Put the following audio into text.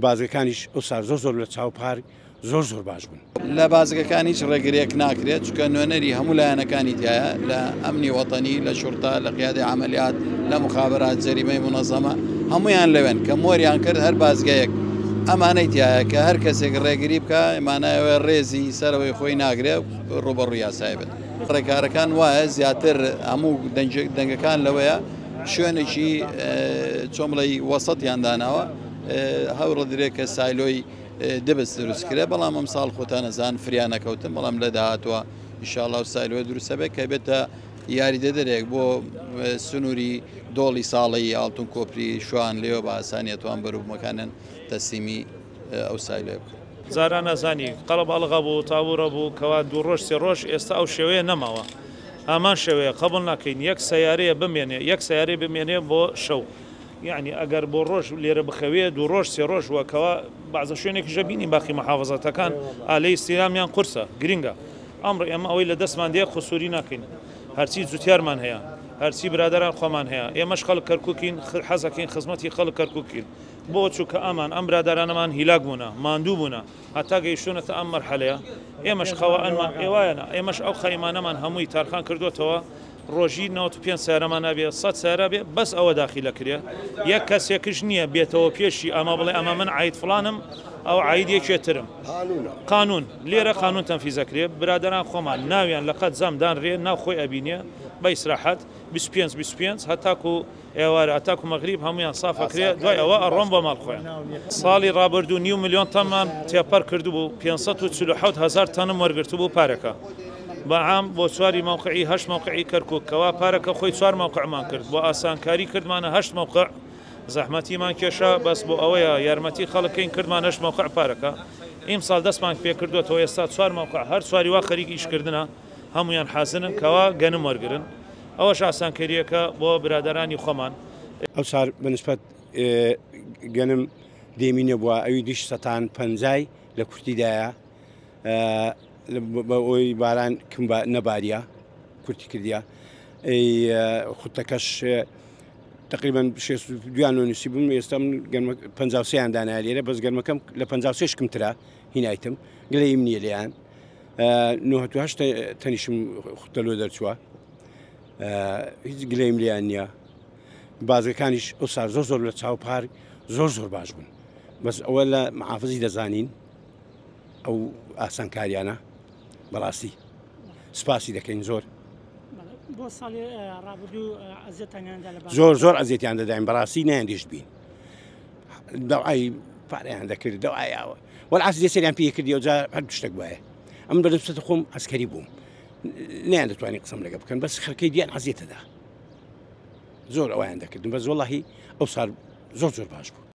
بازگەکانیش ئەوسا زۆر زۆر لە چاو پار زۆر زۆر باش بوون. لە بازگەکان هیچ ڕێگریەک ناکرێت چونکە نوێنەری هەموو لایەنەکانی تایە لە ئەمنی وەتەنی لە شورتە لە قیادی عملیات لە مخابرات جەریمەی منەزەمە هەمویان لەوێن کە مۆریان کرد هەر بازگەیەک ئەمانەی تایە کە هەر کەسێک ڕێگری بکە مانایەوە ڕێزی سەرەوەی خۆی ناگرێ ڕوبەڕوو یاسای بێت ڕێکارەکان وایە زیاتر هەموو دەنگەکان لەوەیە شوێنێکی چۆن بڵێی وەسەتیان داناوە هەوڵ درێ کە سایلۆی دبس دروست کرێ بەڵام ئەم ساڵ خۆتان ئەزان فریا نەکەوتن بەڵام لە داهاتوە ئیشاڵا و سایلۆ دروستە بێت کە بێتە یاریدەدەرێک بۆ سنووری دۆڵی ساڵی ئاڵتون کۆپری شوان لێوە بە ئاسانی ئەتوان بەروبوومەکانیان تەسلیمی ئەو سایلۆیە بکەن. جاران ئەزانی قەڵەباڵغە بوو تابوورە بوو کەوا دوو ڕۆژ سێ ڕۆژ ئێستا ئەو شێوەیە نەماوە هامان شێوەیە قەبوڵ ناکەین یەک سەیارەیە بمێنێ یەک سەیارەی بمێنێ بۆ شەو یەعنی ئەگەر بۆ ڕۆژ لێرە بخەوێ دوو ڕۆژ سێ ڕۆژ وە کەوا بەعزە شوێنێکیش ئەبینین باقی محافەزاتەکان ئالەی ئیستیلامیان قورسە گرینگە ئەمڕۆ ئێمە ئەوەی لە دەستمان دێ قسوری ناکەین هەرچی جوتیارمان هەیە هەرچی برادەران خۆمان هەیە ئێمەش خەڵک کەرکوکین حەزەکەین خزمەتی خەڵک کەرکوکین بۆ چونکە ئەمان ئەم برادەرانەمان هیلاک بوونە ماندوو بوونە هەتا گەیشتوونەتە ئەم مەرحەلەیە ئێمەش خەوە ئەنمان ئێوایەنە ئێمەش ئەو خەیمانەمان هەمووی تارخان کردووەتەوە ڕۆژی 95 سەیارەمان هەبێ 100 سەیارە بێ بەس ئەوە داخیلە کرێ یەک کەسێکش نییە بێتەوە پێشی ئەمە بڵێ ئەمە من عید فڵانم ئەو عید یەکێ ترم قانون لێرە قانون تەنفیزە کرێ برادەران خۆمان ناویان لە قەت زام دانرێ ناو خۆی ئەبینێ بە ئیسراحەت 25 25 هەتاکو ئێوارە هەتاکو مەغریب هەموویان ساف ئەکرێ دوای ئەوە ئەڕۆن بۆ ماڵ خۆیان. ساڵی ڕابردوو نیو ملیۆن تەنمان تێپەر کردبوو 547 هەزار تەنم وەرگرتبوو پارەکە بە عام بۆ چواری مەوقعی هەشت مەوقعی کەرکوک کەوا پارەکە خۆی چوار مەوقعمان کرد بۆ ئاسانکاری کردمانە هەشت مەوقع زەحمەتیمان کێشا بەس بۆ ئەوەیە یارمەتی خەڵک کەین کردمان هەشت مەوقع پارەکە ئیمساڵ دەستمان پێکردووەتەوە ئێستا چوار مەوقع هەر چواری وا خەریک ئیشکردنە هەموویان حازرن کەوا گەنم وەرگرن ئەوەش ئاسانکەریەکە بۆ برادەرانی خۆمان. ئەوسار بە نسبەت گەنم دێمی نەبووە ئەوی دیش سەتان پەنجای لە کورتیدایە بە ئەوی باران کم نەباریە کورتی کردیا خوتەکەش تقریبا دویان نووسی بووم ئێستا من گەنمە 53یان دانا لێرە بەس گەرمەکەم لە 53 کمترە هینایتم گلەیم نییە لێیان 98 تەنیشم خوتە لۆ دەرچووە هیچ گلەیم لیان نییە بازگەکانیش ئەوسا زۆر زۆر لە چاو پار زۆر زۆر باش بوون بەس ئەوە لە محافزی دەزانین ئەو ئاسانکاریانە بەڕاستی سپاسی دەکەین زۆر زۆر زۆر ئەزیێتیان دەداین بەڕاستی نەیان بین دەوای پارەیان دەکرد دەوایەوە وەلعاسی دەسەریان پێ کردی ئەوجا هەر شتێک وایە ئەم بەرەسەت خۆم ئەسکەری بووم نیان دەتوانانی قسەم لەگە بکەن بەس خەرکەی دیان عزیێتەدا زۆر ئەویان دەکردن بەس وەڵی ئەو سار زۆر زۆر باش بوو.